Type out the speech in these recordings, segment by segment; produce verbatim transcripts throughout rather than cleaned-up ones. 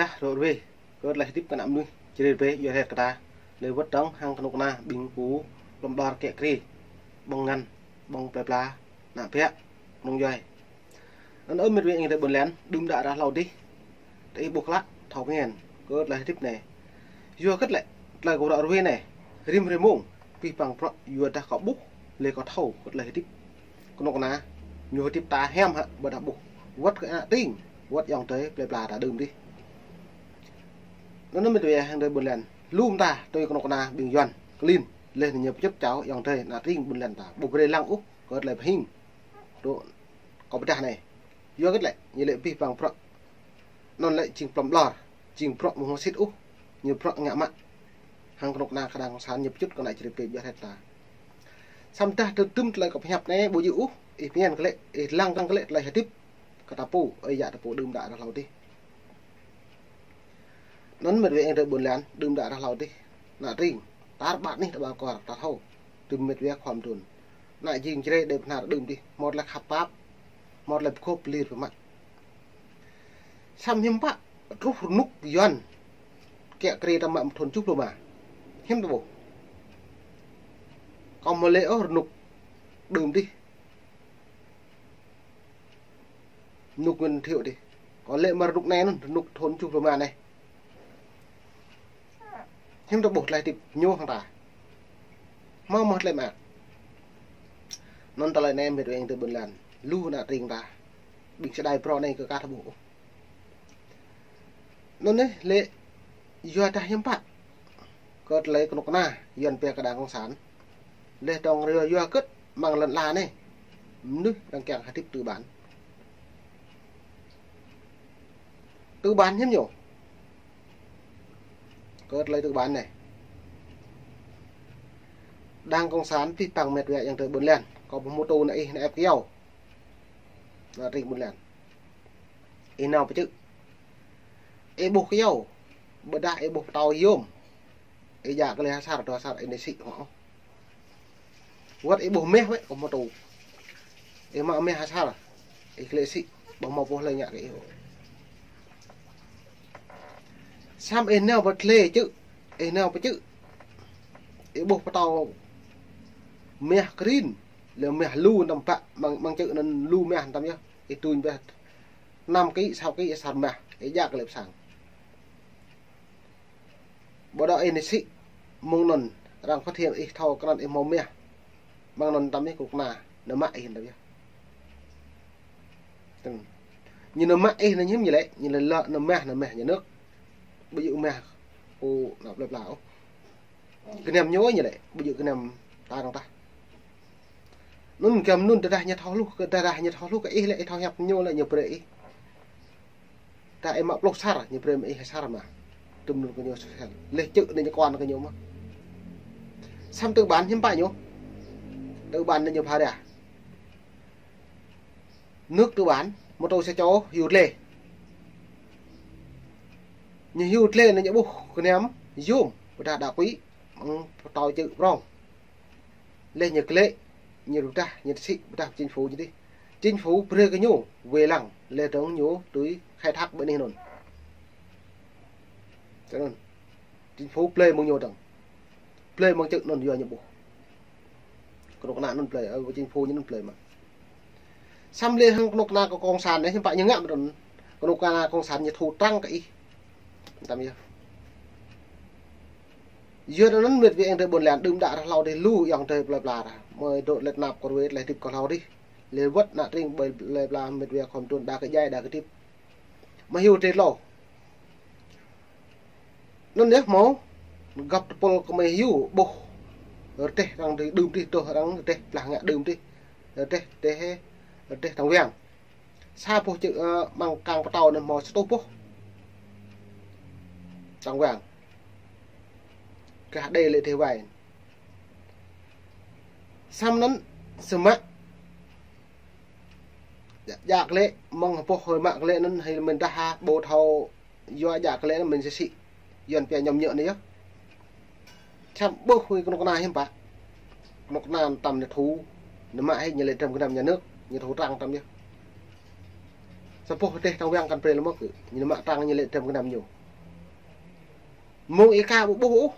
Dah rŏ ruê, kơ tơlơi hdĭp kơ ană mnuih, črê rbe, yua hĕt kơ ta, leh wăt dơ̆ng hăng knŭk kna ƀing pô, plŏm ƀar kiă kriê, ƀơ̆ng ngăn, ƀơ̆ng plei pla, ană biă, knŭng djuai. Anăn ơ mĭt wa ing tơ ƀuôn lan, đưm đă ară hlâo dih, tơ ih ƀuh klă, thâo ngăn, kơ tơlơi hdĭp anei. Yua kơ tơlơi, tơlơi kơ rŏ ruê anei, rĭm rĭm mông, pih păng prŏ, yua dah kâo ƀuh, leh kâo thâo, kơ tơlơi hdĭp. Knŭk kna, ñu hdĭp ta hiam hă, ƀiădah ƀuh. Wăt kơ ană tring, wăt ayŏng adei, plei pla ta đưm dih. Anăn mĭt wa ing tơ ƀuôn lan, lu mta, tui knŭk kna, ƀing Yuăn, klin, leh anăn ñu pơčŭt čao, ayŏng adei, ană tring ƀuôn lan ta. Ƀu brei lăng ôh, kơ tơlơi pơhing. Tơ, kâo pơdah anei. Yua kơ tơlơi, ñu lĕ pih păng prŏ. Anăn lĕ jing plŏm ƀar, jing prŏ mơ̆ng sĭt ôh, ñu prŏ ngă mă. Hăng knŭk kna kơ đảng cộng sản ñu pơčŭt kơ ană črê pê jua hĕt ta. Samơ̆ dah tơdŭm tơlơi kâo pơhiăp anei, ƀu djơ̆ ôh, ih pơñen kơ lĕ, ih lăng kơ lĕ tơlơi hdĭp, kơ ta pô, ơ yă ta pô đưm đă ară hlâo dih. Anăn mĭt wa ing tơ ƀuôn lan, đưm đă ară hlâo dih. Ană tring, tar ƀar anih ta ƀar kwar, ta thâo. Tơdŭm mĭt wa khua mduôn. Ană jing črê đei pơhnar đưm dih, mâo tơlơi khăp pap, mâo tơlơi pơkhôp lir pơmă. Săm hiam pă, truh rơnŭk Yuăn. Kiă kriê ta mă mthŭn čuh lu ma. Hiam ta ƀuh. Kâo mâo lĕ ôh rơnŭk đưm dih. Rơnŭk Nguyễn Thiệu dih. Kâo lĕ mă rơnŭk anei anăn, rơnŭk thŭn čuh lu ma anei. Hiam ta ƀuh tơlơi hdĭp ñu hăng ta. Mâo mâo tơlơi mă. Anăn tơlơi anei mĭt wa ing tơ ƀuôn lan. Lu ană tring ta. Ƀing čơđai prŏ anei kơ ka ta ƀuh. Anăn anei lĕ yua dah hiam pă. Kơ tơlơi knŭk kna, Yuăn pia kơ đảng cộng sản. Leh dơ̆ng yua, yua kơ mơ̆ng lăn ala anei. Mnuih arăng kiăng hdĭp tư bản. Tư bản hiam ñu. Kơ tơlơi tư bản anei. Đảng cộng sản pih păng mĭt wa ing tơ ƀuôn lan. Kâo ƀuh mô tô anei ih anei ĕp kyâo. Ană tring ƀuôn lan. Ih nao pơčŭ. Ih ƀuh kyâo. Ƀiădah ih ƀuh pơtâo yôm. Ih djă kơ leh asăr, dua asăr, ih nao sĭ hŏ. Wăt ih ƀuh meh wĕ kơ mô tô. Ih mă meh asăr. Ih klĕ sĭ, ƀu mâo pô hlei ngă kơ ih. Săm ih nao pơčŭ, ih nao pơčŭ. Ih ƀuh pơtâo meh krin, leh meh lu năm pă, mơ̆ng, mơ̆ng čư̆ anăn lu meh tam yơh. Ih tuñ ƀiă năm ki, sáu ki, asăr meh, ih djă kơ leh pơ sang. Ƀiădah ih nao sĭ, mơ̆ng anăn, arăng phát hiện ih thâo krăn ih mâo meh. Mơ̆ng anăn tam ih knŭk kna, nao mă ih tam yơh. Tơ̆ng. Ñu nao mă ih anăn hiam ñu lĕ, ñu lĕ lŏ nao mă, nao mă nhà nước. Ƀu djơ̆ mă kơ ană plei pla ôh. Gơnam ñu ñu lĕ, ƀu djơ̆ gơnam ta arăng tah. Anăn gơ̆m anăn tơdah ñu thâo hluh, kơ tơdah ñu thâo hluh kơ ih lĕ, ih thâo hiăp ñu lĕ ñu brei ih. Ta ih mă pluh asăr, ñu brei mă ih asăr mă. Tơm anăn kơ ñu sel. Leh čư̆ anăn ñu kuan kơ ñu mă. Săm tư bản hiam pă ñu. Tư bản anăn ñu phara. Nước tư bản, mô tô xe chô, hiu tlê. Ñu hiu tlê anăn ñu ƀuh gơnam yôm, ƀiădah đa quỹ, mơ̆ng pơtâo čư̆ prŏng. Leh ñu klĕ, ñu rŭ dah, ñu sĭ, ƀiădah chính phủ ñu dih. Chính phủ brei kơ ñu, wê lăng, leh dơ̆ng ñu tui khai thác ƀơi anih anăn. Tơ anăn. Chính phủ blei mơ̆ng ñu dơ̆ng. Blei mơ̆ng čư̆ anăn yua ñu ƀuh. Knŭk kna anăn blei, ơ, chính phủ ñu anăn blei mă. Săm leh hăng knŭk kna kơ cộng sản anei, hiam pă ñu ngă mơ̆ng anăn. Knŭk kna cộng sản ñu thu trăng kơ ih. Tam yơh. Yua anăn mĭt wa ing tơ ƀuôn lan đưm đă ară hlâo dih lu ayŏng adei plei pla ară. Mơi dôk lĕ tnap kơ ruê leh hdĭp kơ hlâo dih. Leh wăt ană tring ƀơi plei pla mĭt wa khua mduôn đa kơ djai đa kơ hdĭp. Mă hiu tê lô. Anăn yơh mâo găp tơpul kơ mơi hiu ƀuh. Rơdêh arăng dưi đưm dih, tuh arăng rơdêh plah ngă đưm dih. Rơdêh, rơdêh, rơdêh Tràng Viang. Sa boh čư̆, ơ, mơ̆ng kăng pơtâo anăn mâo sa êtuh boh. Tràng Viang. Kah đei lĕ rơdêh wai. Săm anăn sơmă. Djă, djă klĕ, mơ̆ng boh hơi mă klĕ anăn hơi mĭn dah ha, ƀu thâo yua djă klĕ anăn mĭn sĭ sĭ. Yuăn pia nhóm nhựa anei yơh. Săm ƀuh hui knŭk kna hiam pă. Knŭk kna tam ñu thu, ñu mă hơi ñu lĕ dram gơnam nhà nước, ñu thu trăng tam yơh. Tơ pô teh tang wiăng kăn prê lơ mơh kơ. Ñu mă trang ñu lĕ dram knăm ñu. Mông ih ka ƀu ƀuh ôh.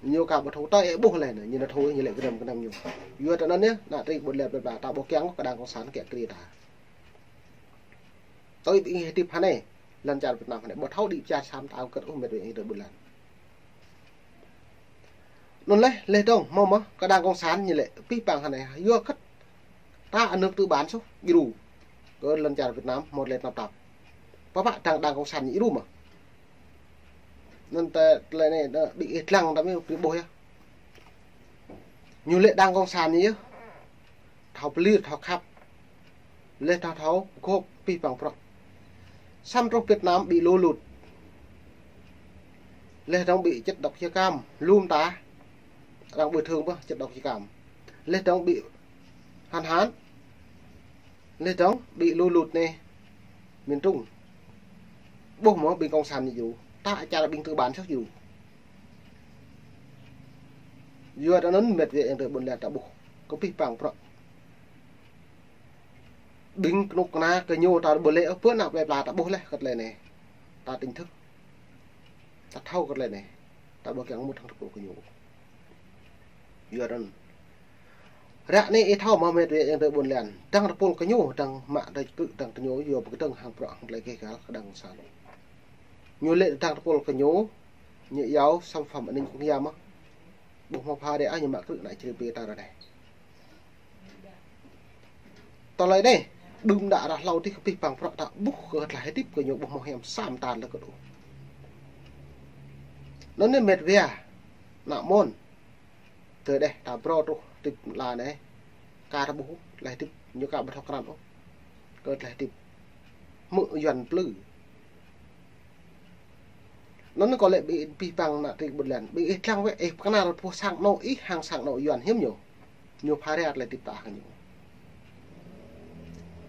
Ñu ka ƀu thâo tơ ih ƀuh leh nơ, ñu nơ thâo ñu lĕ dram knăm ñu. Yua tơ anăn yơh, nă tring ƀuôn lan plei pla ta ƀuh kiăng kơ đang cộng sản kiă kriê ta. Tui ƀing ih hdĭp hơnei, lăn čar Việt Nam hơnei, ƀu thâo đĭ čar sam ta kơt ôh mĕt wa ih tơ ƀuôn lan. Anăn leh, leh dŏng, mâo mơh, kơ đang cộng sản ñu lĕ, pih păng hơnei, yua kơt, ta anôk tư bản suh, djru. Kơ lăn čar Việt Nam, mâo lĕ tnap tap. Pă pă đang, đang cộng sản ñu djru mơh. Anăn tơ, tơ lĕ anei, ƀing ih dlăng ta mĭn, ƀing ƀuh yơh. Ñu lĕ đang cộng sản ñu yơh. Thâo pơlir, thâo khăp. Leh thâo thâo gôp pih păng prŏ. Săm truh Việt Nam ƀĭ lu lŭt. Leh dŏng ƀĭ chất độc da cam, lu mta. Arăng ƀuh thương ƀơh chất độc da cam. Leh dŏng ƀĭ hăn hăn. Leh dŏng ƀĭ lu lŭt anei. Miền Trung. Ƀuh mơh ƀing cộng sản ñu djru. Ta čar ƀing tư bản suh djru. Yua tơ anăn mĕt wa ih tơ ƀuôn lan ta ƀuh. Kơ pih păng prŏ. Ƀing knŭk kna kơ ñu ta ƀuh leh, ơ, pơ ană plei pla ta ƀuh leh kơ tơlơi anei. Ta tỉnh thức. Ta thâo kơ tơlơi anei. Ta ƀuh kiăng mŭt hŏng tơpul kơ ñu. Yua anăn. Ră anei ih thâo mơh mĕt wa ih tơ ƀuôn lan. Dăng tơpul kơ ñu, dăng mă tơ krư̆ dăng tơ ñu, yua pơkdơ̆ng hăng prŏ hăng tơlơi keh găl kơ đang cộng sản. Ñu lĕ dăng tơpul kơ ñu, ñu iâu xâm phạm an ninh quốc gia mơh. Ƀuh mâo pha dê ah ñu mă krư̆ ană Jrai pê ta ră anei. Tơlơi anei, đưm đă ară hlâo dih kơ pih păng prŏ ta ƀuh kơ tlaih hdĭp kơ ñu ƀuh mâo hiam sam tar lơ kơ đu. Anăn anei mĕt wa, ană môn. Tơ deh ta brô truh hdĭp ala anei. Ka ta ƀuh tlaih hdĭp, ñu ka ƀu thâo krăn ôh. Kơ tlaih hdĭp. Hmư̆ Yuăn plư. Anăn kâo lĕ ƀĭ, pih păng ană tring ƀuôn lan. Ƀĭ ih dlăng wĕ, ih pơknar pô sang anôk ih hăng sang anôk Yuăn hiam ñu. Ñu pha ria tlaih hdĭp ta hăng ñu.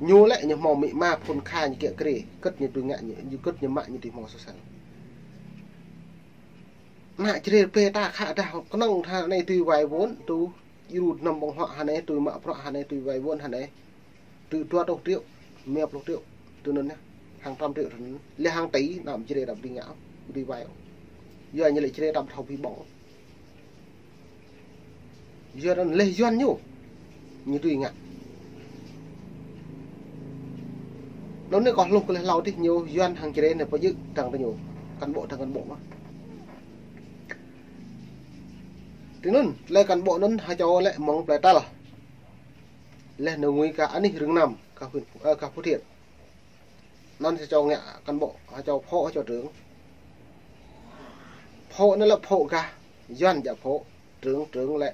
Ñu lĕ ñu mâo amĭ ama phŭn kha ñu kiă kriê, kơt ñu tui ngă ñu, ñu kơt ñu mă ñu tui mâo sosal. Ană Jrai pê ta khă dah knŏng tha anei tui wai vốn, tui djru năm ƀơ̆ng huă hơnei, tui mă prŏ hơnei, tui wai vốn hơnei. Tui dua rơtuh triệu, mia pluh triệu, tui anăn yơh, hàng trăm triệu tui anăn. Leh hàng tỷ, ană Jrai đăm dưi ngă, dưi wai. Yua ñu lĕ Jrai đăm thâo bi ƀơ̆ng. Yua anăn leh Yuăn ñu, ñu dưi ngă. Anăn anei kâo hluh kơ leh hlâo dih ñu Yuăn hăng Jrai anei pơjư̆ dăng tơ ñu. Cán bộ dăng cán bộ mơh. Tui anăn, leh cán bộ anăn ha čô lĕ mơ̆ng plei tal. Leh nơ ngui kơ anih rơ̆ng năm, kơ huyện, ơ, kơ Phú Thiện. Anăn sa čô ngă cán bộ, ha čô phó, ha čô trưởng. Phó anăn lĕ phó gah, Yuăn ja phó, trưởng, trưởng lĕ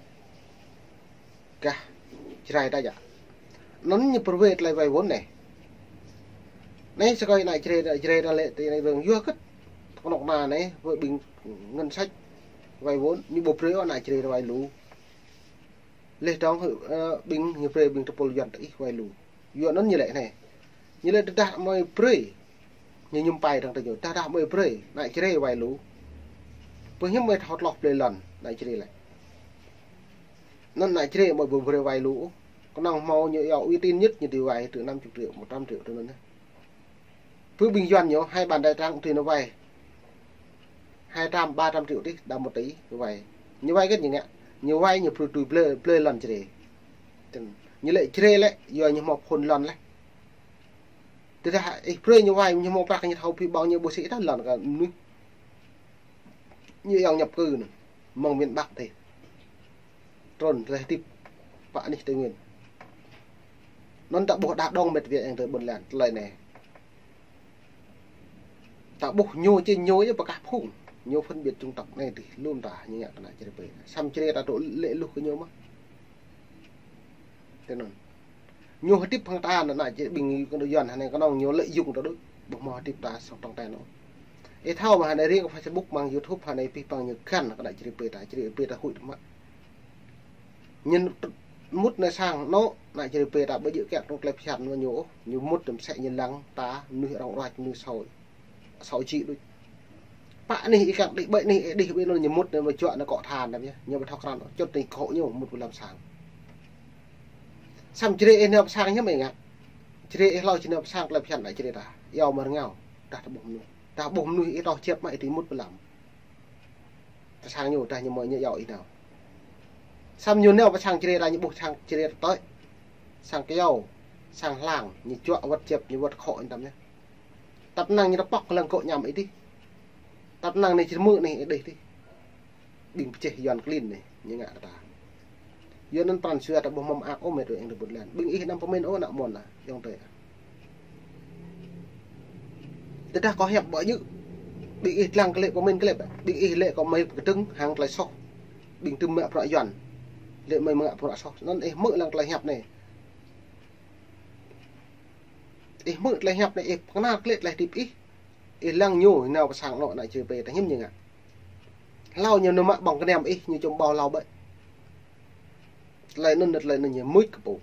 gah, Jrai ta ja. Anăn ñu pơrwê tơlơi wai vốn anei. Anei sa kơi ană Jrai, ană Jrai ta lĕ, ti anei rơ̆ng yua kơt. Knŏk kna anei, wơ ƀing ngân sách wai vốn, ñu ƀu brei ôh ană Jrai ta wai lu. Leh dŏng, ơ, ƀing ñu brei ƀing tơpul Yuăn tơ ih wai lu. Yua anăn ñu lĕ anei. Ñu lĕ tơdah amâo brei. Ñu ñŭm pai dăng tơ ñu. Tơdah amâo brei. Ană Jrai wai lu. Pơ hiam amâo thâo tloh blei lăn. Ană Jrai lĕ. Anăn ană Jrai amâo ƀu brei wai lu. Knŏng mâo ñu iâu uy tín nhất ñu dưi wai tơ năm chục triệu, một trăm triệu tơ anăn. Pơ ƀing Yuăn ñu, hai bàn tay trắng tui ñu wai. Hai trăm, ba trăm triệu dih, đăm một tỷ, ñu wai. Ñu wai kơt ñu ngă. Ñu wai ñu brei tui blei, blei lăn Jrai. Tơ anăn. Ñu lĕ Jrai lĕ, yua ñu mâo phŭn lăn leh. Tơdah ih brei ñu wai, ñu mâo prăk ñu thâo bi ƀơ̆ng ñu ƀu sĭ dah lăn kơ mnuih. Ñu iâu nhập cư anăn. Mơ̆ng miền Bắc dih. Trŭn leh hdĭp pơ anih Tây Nguyên. Anăn ta ƀuh đa đŏng mĕt wa ih tơ ƀuôn lan, tơlơi anei. Ta ƀuh ñu či ñu yơh pơkah phung. Ñu phân biệt chủng tộc anei dih, lŏm ta ñu ngă kơ ană Jrai pê. Săm Jrai ta dôk lĕ luh kơ ñu mơh. Tơ anăn. Ñu hdĭp hăng ta anăn ană Jrai ƀing kơ Yuăn hơnei knŏng ñu lợi dụng ta đuč. Ƀuh mâo hdĭp ta sŏng tŏng ten ôh. Ih thâo mơh hơnei riêng kơ Facebook mơ̆ng YouTube hơnei pih păng ñu găn kơ ană Jrai pê ta, Jrai pê ta huĭ tơmă. Ñu mŭt anei sang anôk, ană Jrai pê ta ƀu djơ̆ kiăng tŭ klei phiăn mơ̆ng ñu ôh, ñu mŭt tơm sĕ ñu lăng ta, mnuih arăng ruăč, mnuih soi. Soi čĭ đuč. Pă anih ih kiăng đĭ ƀĕ anih ih đih ƀĕ anăn ñu mŭt anei mă juă anei kŏ than anei yơh, ñu ƀu thâo krăn ôh, čŭt anei kŏ ñu mŭt ƀu lăm sang. Săm Jrai ih nao pơ sang hiam ih ngă. Čri ih hlâo činao pơ sang klei bhiăn ană čri ta. Iâu mơ̆ng ngao. Dah ta ƀuh mnuih. Dah ƀuh mnuih ih toh čhiăp mă ih ti mŭt pơ lam. Pơ sang ñu dah ñu mơ̆ ñu iâu ih nao. Săm ñu nao pơ sang čri ta ñu ƀuh sang čri ta tơi. Sang kyâo. Sang hlang. Ñu čuă wăt čhiăp ñu wăt khŏ ih tam ñu. Tăp năng ñu ta pŏk lăng kŏ ñăm ih dih. Tăp năng anei čri mơ̆ anei ih dih dih. Ƀing pčeh Yuăn klin anei, ñu ngă kơ ta. Yuăn anăn pran jua ta ƀuh mâo mơak ôh mĕt wa êng tơ ƀuôn lan. Ƀing ih anăm pơmĭn ôh ană môn ah, ayŏng adei. Tơdah kâo hiăp ƀă jư̆. Ƀing ih dlăng klei pơmĭn klei ƀă. Ƀing ih lĕ kâo mơ̆ng kdơ̆ng hăng klei soh. Ƀing tŭm mă bruă Yuăn. Lĕ mơ̆ng mă bruă soh. Anăn ih hmư̆ lăng klei hiăp anei. Ih hmư̆ klei hiăp anei, ih pơknar klei klei hdĭp ih. Ih lăng ñu, nao pơ sang anôk ană čri pê ta hiam ñu ngă. Hlâo ñu nao mă ƀơ̆ng kniăm ih, ñu čum ƀâo hlâo ƀĕ. Tlei anăn, tlei anăn ñu mưč kơ pô.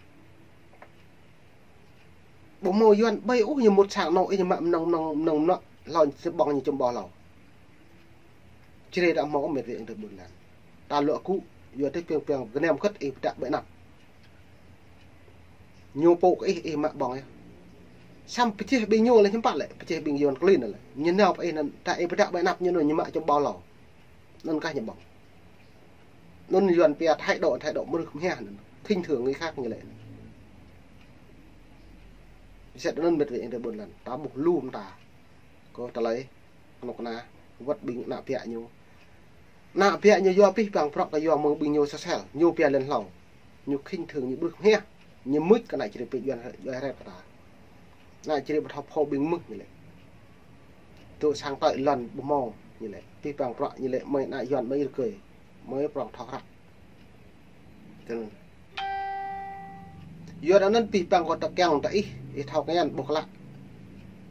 Ƀu mâo Yuăn ƀai ôh ñu mŭt sang anôk ih ñu mă mnơ̆ng, mnơ̆ng, mnơ̆ng mnŏ, hlâo ñu ƀơ̆ng ñu čum ƀâo hlâo. Čri ta mâo mĕt wa êng tơ ƀuôn lan. Ta luă gŭ, yua tĭ piăng piăng kniăm kơt ih pơdă ƀĕ anăp. Ñu pô kơ ih, ih mă ƀơ̆ng yơh. Săm pčeh ƀing ñu lĕ hiam pă lĕ, pčeh ƀing Yuăn klin lĕ. Ñu nao pơ ih anăn, ta ih pơdă ƀĕ anăp ñu anăn ñu mă čum ƀâo hlâo. Anăn kah ñu ƀơ̆ng. Anăn Yuăn pia thái độ, thái độ mrưh mhiah anăn. Khinh thường người khác ñu lĕ. Sĭt anăn mĕt wa êng tơ ƀuôn lan. Ta ƀuh lu mta. Kơ tlei. Knŭk kna, wăt ƀing ană biă ñu. Ană biă ñu yua pih păng bruă kơ yua mơ̆ng ƀing ñu sasel, ñu pia lăn hlâo. Ñu khinh thường, ñu ƀrưh mhiah, ñu mưč kơ ană čri pê Yuăn, Yuăn hrep kơ ta. Ană čri ƀu thâo phô ƀing mơh ñu lĕ. Tŭ sang tơi lăn ƀu mâo ñu lĕ. Pih păng bruă ñu lĕ mơi ană Yuăn mơi rơgơi. Mơi prŏng thâo hrăk. Tơl. Yuăn anăn pih păng kơ ta kiăng ta ih, ih thâo kiăng ƀuh klă.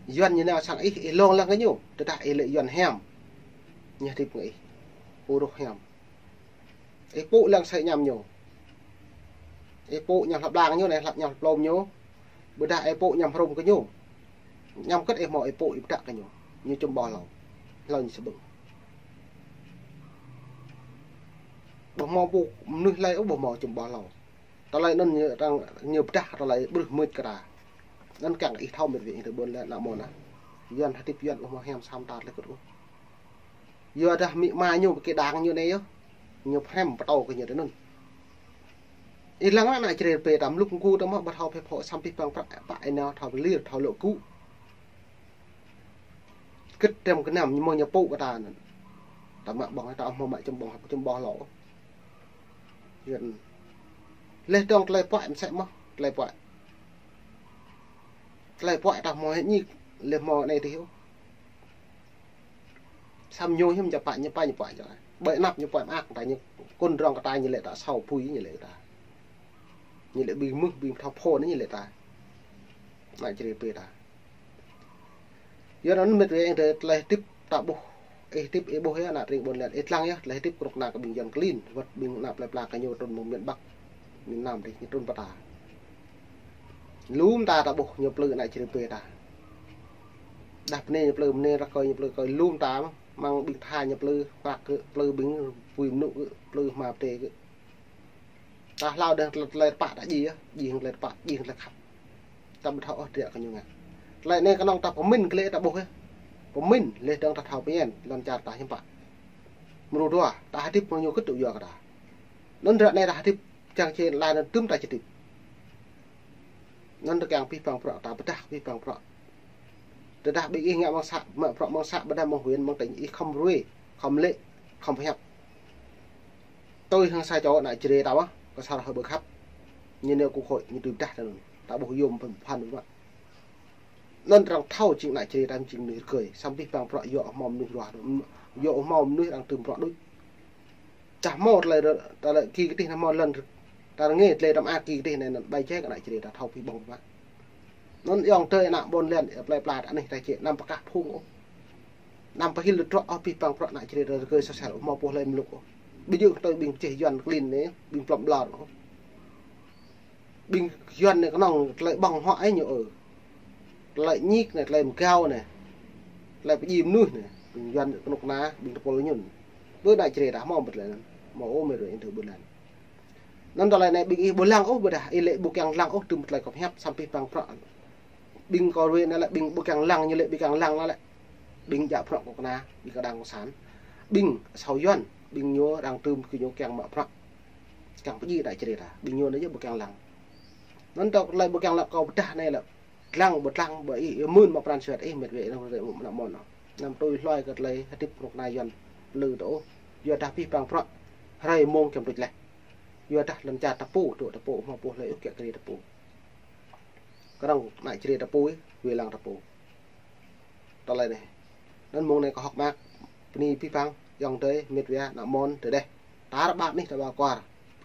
Yuăn ñu nao sang ih, ih lông lăng kơ ñu, tơdah ih lĕ Yuăn hiam. Ñu hdĭp kơ ih. Pô ruh hiam. Ih pŭ lăng sĕ ñăm ñu. Ih pŭ ñăm hlăp lang ñu, anei hlăp ñăm hlăp lôm ñu. Ƀiădah ih pŭ ñăm hrŭm kơ ñu. Ñăm kơt ih mâo ih pŭ ih pơdă kơ ñu. Ñu čum ƀâo hlâo. Hlâo ñu sbưng. Ƀuh mâo pô mnuih lei ôh ƀuh mâo čum ƀâo hlâo. Tlei anăn ñu arăng ñu pơdah tlei ƀrưh mưč kơ ta. Anăn kiăng ih thâo mĕt wa êng tơ ƀuôn lan ană môn ah. Yuăn hdĭp Yuăn ƀuh mâo hiam sa mta tlei kơt ôh. Yua dah amĭ ama ñu kơ đang ñu anei yơh. Ñu phrăm pơtô kơ ñu tơ anăn. Ih lăng ană čri pê ta mluk mgu ta mâo ƀu thâo phe phŏ săm pih păng prăk pă ih nao thâo lir thâo lŏ gŭ. Kĭt tăm kơ năm ñu mâo ñu pŭ kơ ta anăn. Ta mă ƀơ̆ng ta mâo mă čum ƀơ̆ng čum ƀâo hlâo. Yuăn. Leh dŏng tlei puă msĕ mơh, tlei puă. Tlei puă ta mâo hĕ ñik, leh mâo anei dih ôh. Săm ñu hiam ñu pă, ñu pă, ñu pă čơ. Ƀơi anăp ñu pă mơak, ta ñu kŭn drŏng kơ ta ñu lĕ ta asâo pui ñu lĕ ta. Ñu lĕ ƀing mơh, ƀing thâo phô anei ñu lĕ ta. Ană čri pê ta. Yua anăn mĕt wa êng tơ tlei hdĭp ta ƀuh. Ih hdĭp ih ƀuh yơh ană tring ƀuôn lan. Ih dlăng yơh tlei hdĭp knŭk kna kơ ƀing Yuăn klin. Wăt ƀing ană plei pla kơ ñu trŭn mơ̆ng miền Bắc. Miền Nam dih ñu trŭn pơ ta. Lu mta ta ƀuh ñu plư ană čri pê ta. Dah bnê ñu plư, bnê rơkơi ñu plư, kơi lu mta mơh. Mơ̆ng ƀing tha ñu plư, prak kơ, plư ƀing pui mnŭ kơ, plư hma ptê kơ. Ta hlâo dơ̆ng tlei, tlei tơpă ta djiê, djiê hŏng tlei tơpă, djiê hŏng tlei khăp. Ta ƀu thâo ôh drei kơ ñu ngă. Tlei anei knŏng ta pơmĭn klei ta ƀuh yơh. Pơmĭn, leh dơ̆ng ta thâo pơñen, lăn čar ta hiam pă. Mrô dua, ta hdĭp mơ̆ng ñu kơt tŭ yua kơ ta. Anăn drei anei ta hdĭp, čiăng čê lai anăn tŭm ta čê hdĭp. Anăn ta kiăng pih păng bruă, ta pơdah pih păng bruă. Tơdah ƀing ih ngă mơ̆ng să, mă bruă mơ̆ng să, ƀiădah mơ̆ng huyện, mơ̆ng tỉnh, ih khŏm ruê, khŏm lĕ, khŏm pơhiăp. Tui hŏng sa čô ană čri ta mơh, kơ sa rah ƀơ khăp. Ñu nao kơ hội, ñu tui pơdah ta anăn. Ta ƀuh yuôm pơphan mă. Anăn arăng thâo jing ană čri ta jing mnuih rơgơi, săm pih păng bruă yua mâo mnuih ruah, yua mâo mnuih arăng tŭm bruă đuč. Čah mâo tlei, tlei ki kdih anei mâo lăn, ta ngê tlei tăm ak ki kdih anei anăn ƀai jai kơ ană čri ta thâo pih ƀơ̆ng mă. Anăn ayŏng adei ană ƀuôn lan, plei pla ta anei ta čê, anăm pơkah phung ôh. Anăm pơhil lŏ truă ôh pih păng bruă ană čri ta rơgơi sasel, mâo pô hlei mluk ôh. Ƀu djŏ tui ƀing pčeh Yuăn klin anei, ƀing plŏm ƀlŏr ôh. Ƀing Yuăn anei knŏng tlei ƀơ̆ng huă ih ñu ơ. Tlei ñik anei, tlei mgao anei. Tlei pơdjiê mnuih anei. Ƀing Yuăn knŭk kna, ƀing tơpul ñu. Ƀơ ană čri ta mâo mơ̆ tlei anăn. Mâo ôh mĕt wa êng tơ ƀuôn lan. Anăn tlei anei ƀing ih ƀu lăng ôh ƀiădah ih lĕ ƀu kiăng lăng ôh tŭm tlei kơ pơhiăp săm pih păng bruă. Ƀing kâo ruê anei lĕ ƀing ƀu kiăng lăng, ñu lĕ ƀu kiăng lăng anăn lĕ ƀing djă bruă kơ kna, ƀing kơ đảng cộng sản. Ƀing asâo Yuăn, ƀing ñu arăng tưm kơ ñu kiăng mă bruă, kiăng pơjing đa čri ta. Ƀing ñu anei yơh ƀu kiăng lăng. Anăn tơ klei ƀu kiăng lăng kâo pơdah anei lĕ, dlăng ƀu dlăng ƀơ ih, ih mưn mă pran jua ih mĭt wê, anăn mơ̆ng anăn. Anăn tui hluê kơ klei hdĭp knŭk kna Yuăn plư tơ ôh. Yuadah bi păng bruă, hrei mông kiăng tuč leh. Yuadah lăn čar ta pô, dôk ta pô, mâo pô hlei ôh kiă kriê ta pô. Knŏng anăn čri ta pô, wê lăng ta pô. Tơlơi anei. Anăn mông anei kâo hŏk mơak, bơni bi păng, ayŏng adei, mĭt wa, anăn mơ̆ng tơdeh. Tar ƀar anih ta ƀar kwar,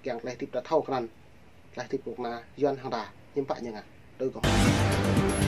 kiăng klei hdĭp ta thâo krăn, klei hdĭp knŭk kna Yuăn hŏng ta, hiư̆m pă ñu ngă. Tui kâo.